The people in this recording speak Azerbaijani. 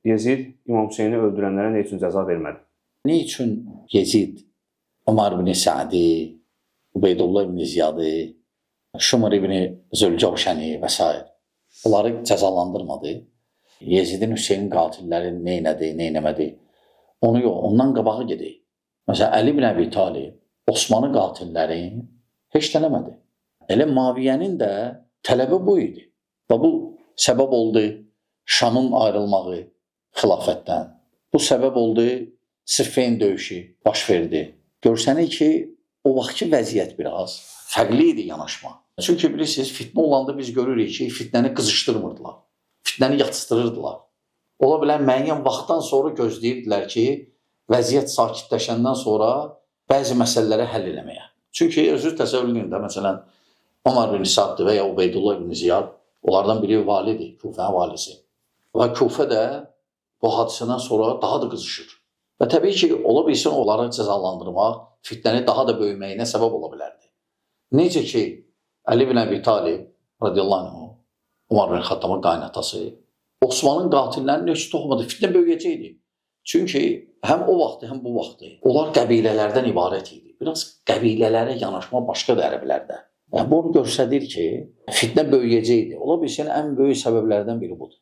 Yezid İmam Hüseyni öldürənlərə nə üçün cəza vermədi? Nə üçün Yezid Umar ibn Sa'di, Ubeydullah ibn Ziyadı, Şumr ibn Zülcavşəni və s. onları cəzalandırmadı? Yezidin Hüseynin qatilləri nə elədi, nə eləmədi? Onu yox, ondan qabağa gedək. Məsələn, Əli ibn Əbi Talib Osmanı qatillərini heç eləmədi. Elə Maviyyənin də tələbi bu idi. Və bu səbəb oldu Şamın ayrılmağı xilafətdən. Bu səbəb oldu Siffin döyüşü baş verdi. Görsənir ki, o vaxtki vəziyyət biraz fərqli idi yanaşma. Çünki bilirsiniz, fitnə olanda biz görürük ki, fitnəni qızışdırmırdılar. Fitnəni yatışdırırdılar. Ola bilər müəyyən vaxtdan sonra gözləyirdilər ki, vəziyyət sakitləşəndən sonra bəzi məsələləri həll eləməyə. Çünki özünüz təsəvvür edin də, məsələn, Omar ibn Sa'd və ya Ubeydullah ibn Ziyad, onlardan biri validir, Kufənin valisi. Və Kufə də bu hadisədən sonra daha da qızışır. Və təbii ki, ola bilsin onları cəzalandırmaq fitnəni daha da böyüməyinə səbəb ola bilərdi. Necə ki, Əli ibn Əbi Talib radiyallahu anh, Umar bin Xattabın qaynatası, Osmanın qatillərinin heç toxumadı, fitnə böyüyəcəkdi. Çünki həm o vaxtı, həm bu vaxtı onlar qəbilələrdən ibarət idi. Biraz qəbilələrə yanaşma başqadır ərəblərdə. Yəni, bu onu göstərir ki, fitnə böyüyəcəkdi. Ola bilsin ən böyük səbəblərdən biri budur.